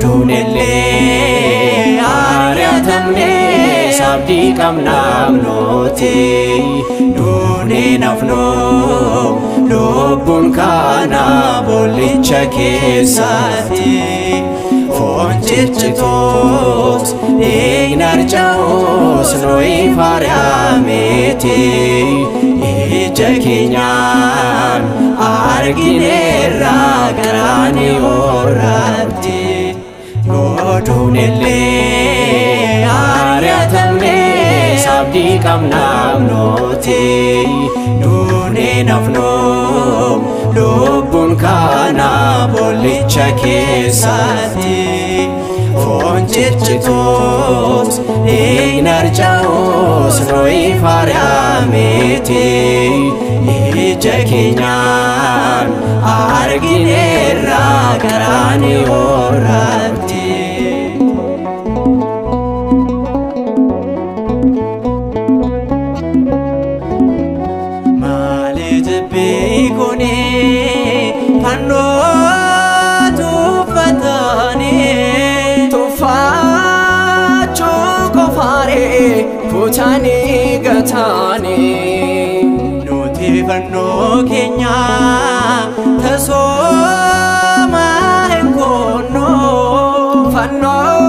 Duunellee ari'atamnee abdii qabnaam nuti duunee nafnoo lubbuun kana boollicha keessatti foon ciccituus dhiigni harca'uus nuyi faariyameeti ija keenyaan argineerra qaraani'oo irratti. Duunellee ari'atamnee abdii qabnaam nuti duunee nafnoo lubbuun kana boollicha keessatti foon ciccituus dhiigni harca'uus nuyi faariyameeti ija keenyaan argineerra qaraani'oo irratti. Fannoo tuffatanii tuffachuu qofaaree kutanii gataanii nuti fannoo keenya tasooma hin goonnu fannoo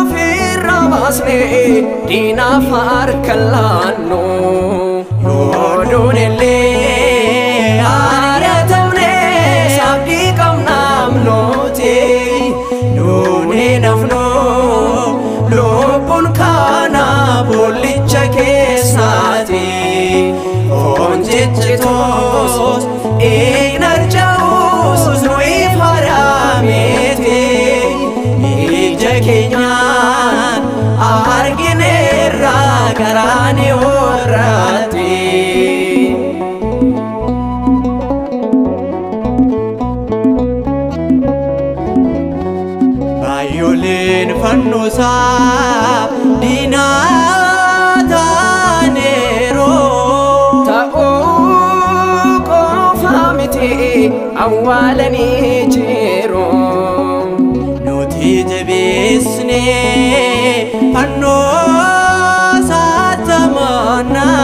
ofirra baasnee diinaaf harka laannu yoo duunellee ari'atamnee abdii qabnaam nuti duunee nafnoo lubbuun kana boollicha keessaati foon ciccituus dhiigni harca'uus nuyi faariyameeti ija keenyaan argineerra qaraani'oo irratti. Baay'ooleen fannoosaa diinaa taaneeroo ta'uu qofa miti awwaalanii jiru. Nuti jabeessinee fannoo saatamannaa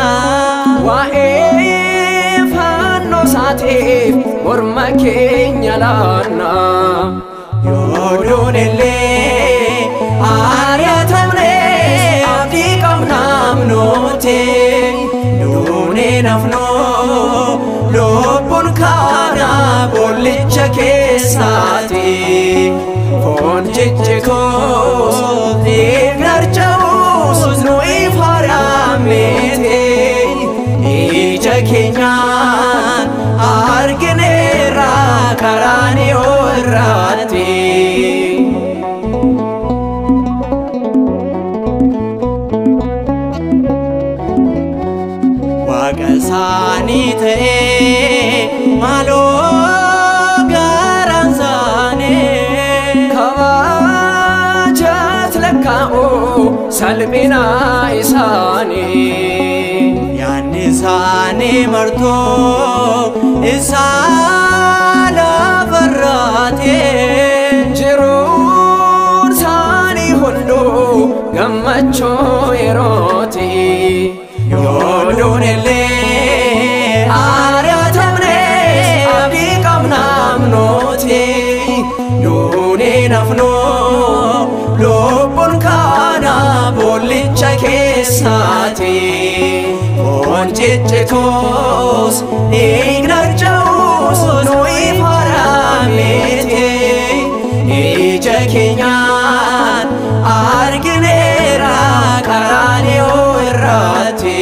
waa'ee fannoo saatiif morma keenya laannaa. Yoo duunellee ari'atamnee abdii qabnaam nuti duunee nafnoo lubbuun kana boollicha keessaati foon ciccituus dhiigni harca'uus nuyi faariyameeti ija keenyaan argineerra qaraani'oo irratti. Waaqa isaanii ta'ee maaloo garaan isaanii kabajat lakkaa'u salphina isaanii yaadni isaanii martoo isaa lafarraate jiruun isaanii hunduu gammachuu yerooti. Yoo duunellee ari'atamnee abdii qabnaam nuti duunee nafnoo lubbuun kana boollicha keessaati foon ciccituus dhiigni harca'uus nuyi faariyameeti ija keenyaan argineerra qaraani'oo irratti.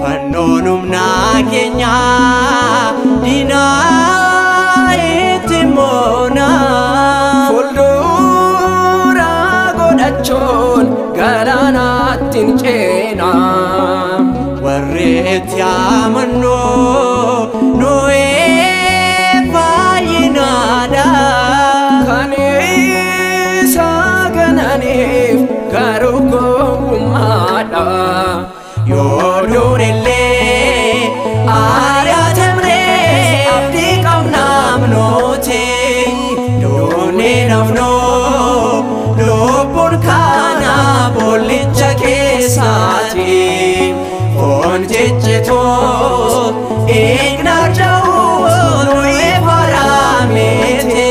Fannoon humna keenya diinaa itti moona Fuuldura godhachuun galaanaatti hin ceena. Warri itti amannu nuyi baay'inaadha. Kan isa gananiif garuu gowwummaadha. Yoo duunellee Foon ciccitoo dhiigni nuyi faramete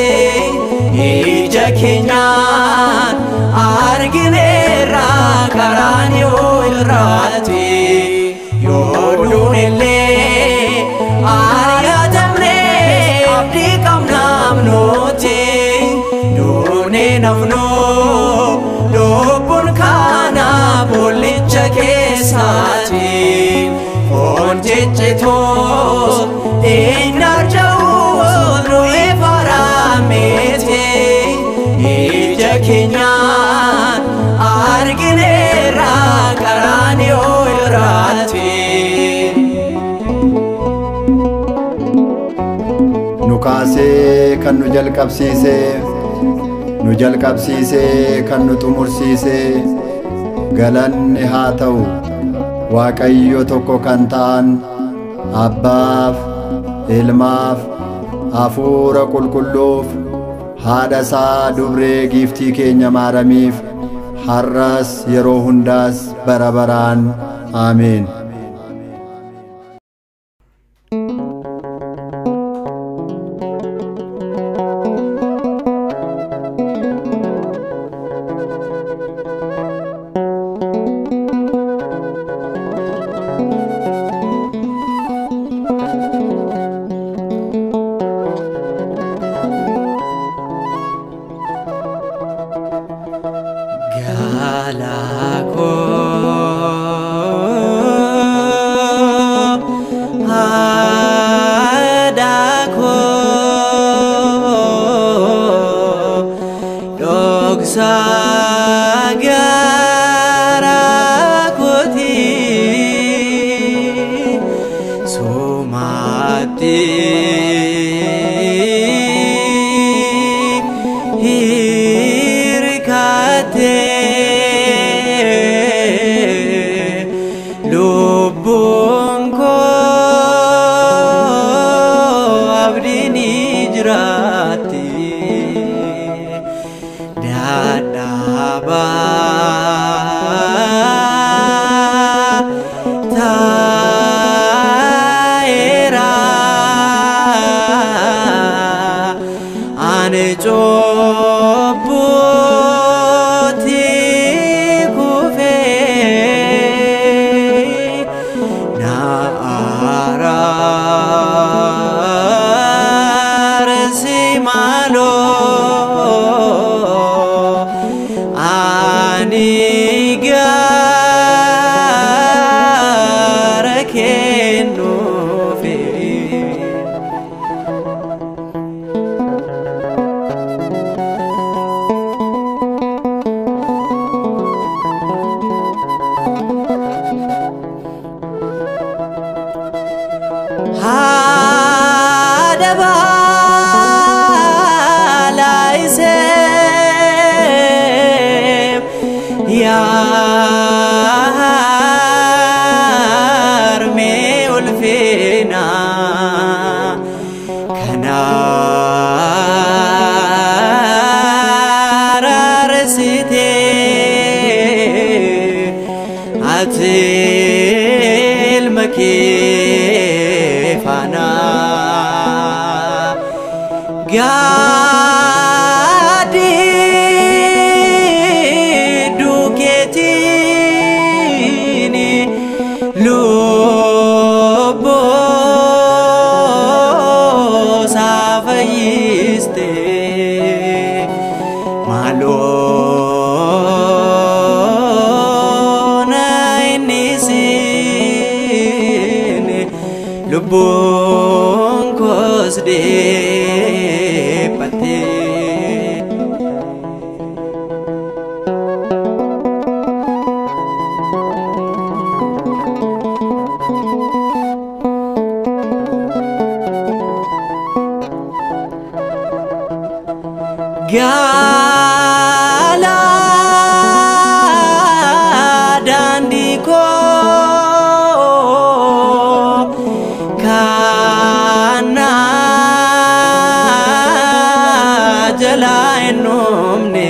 ija keenyaan argineerra qaraanioo irratti yoo duunellee ari'atamne abdii qabnaam nuti duunee nafnu lubbuun kana boollicha keessaati. Foon ciccitoo dhiigni nuyi faramete ija keenyaan argineerra qaraanioo irratti. Nu kaasee kan nu jalqabsiise, nu jalqabsiisee kan nu xumursiise, galanni haa ta'u Waaqayyo tokko kan ta'an Abbaaf, Ilmaaf, Hafuura Qulqulluuf, haadha isaa dubree giiftii keenya Maaramiif, har'as yeroo hundaas bara baraan. Ameen. Galako adako dhoksa gara kooti sumatti hirkate lubbuun koo abdiin jiraatti dadhabaa taa'eera ani cubbuutti kufee na araarsi maaloo ani gara kennuufi. Haadha baalaa isee yaarmee ulfina kana raarsitee ati ilma kee faana gaaddidduu keetiin lubbuu isaa fayyiste maaloo na innisin lubbuun koos dhiphate. Gaala daandii koo kana jalaa hin dhumne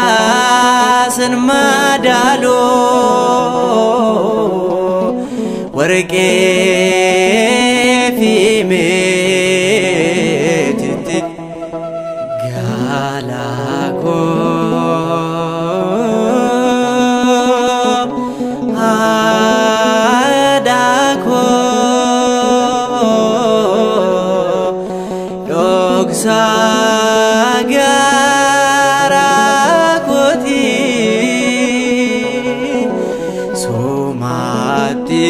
Tasaasin madaaloo warqee fi meetitti galaa koo aadaa koo dhoksaa garaa kooti somaatti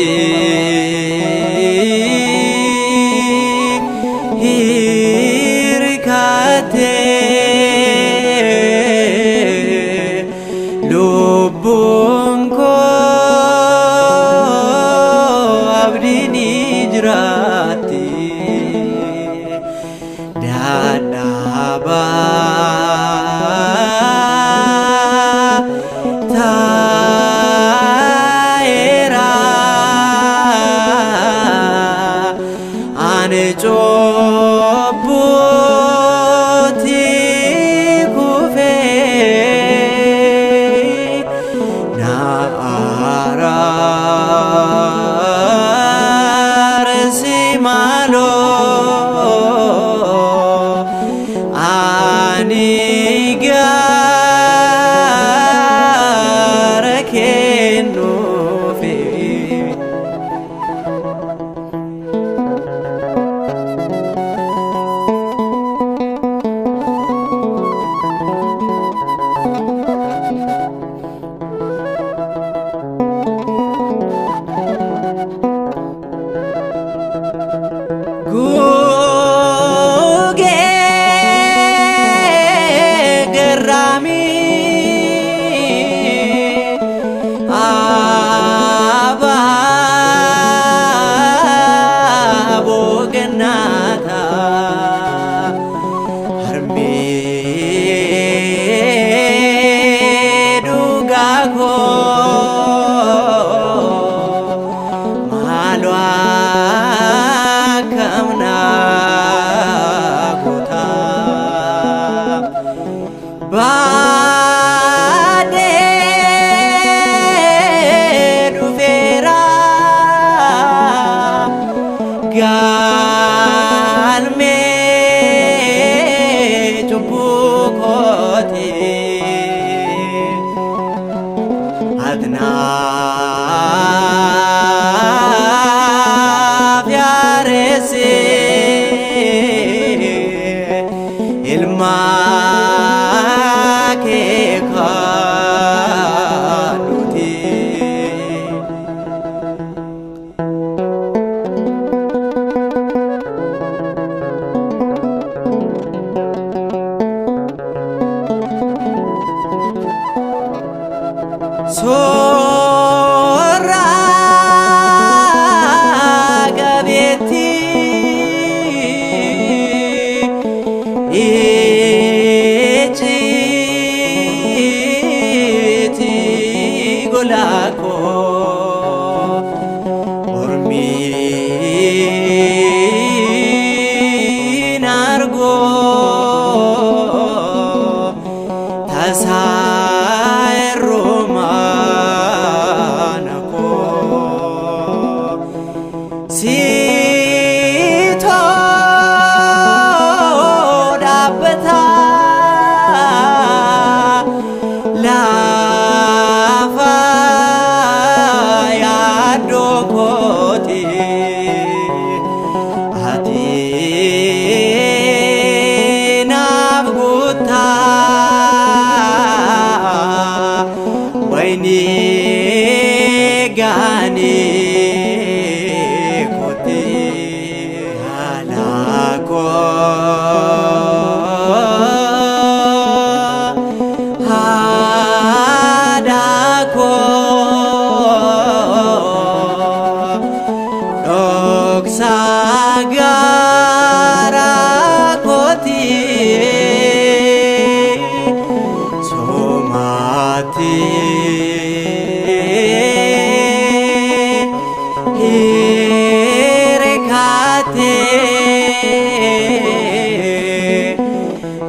hirkattee lubbuun koo abdiin jiraatti. Dadhabaa taa'eera ani cubbuutti kufee na araarsi maaloo ani gara kennuufi. Gugee garraamii abaaboo gannaataa harmee dhugaa koo maaloo akkam naa gootaa baadhee dhufeera galmee cubbuu kooti Atnaaf yaaressi ilma kee kaadhuti. Soora qabeetti icciitii golaa koo ormiin argoo tasaa erromaa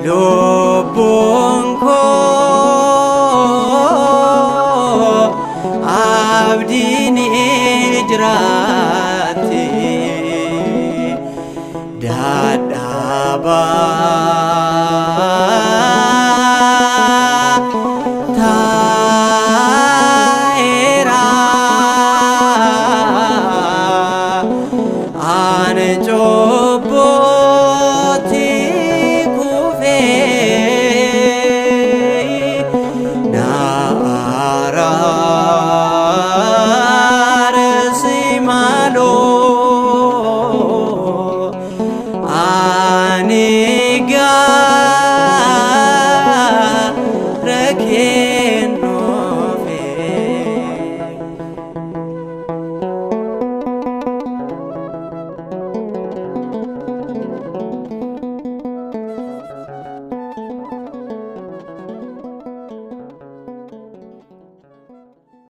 Lubbuun koo abdiin jiraatti.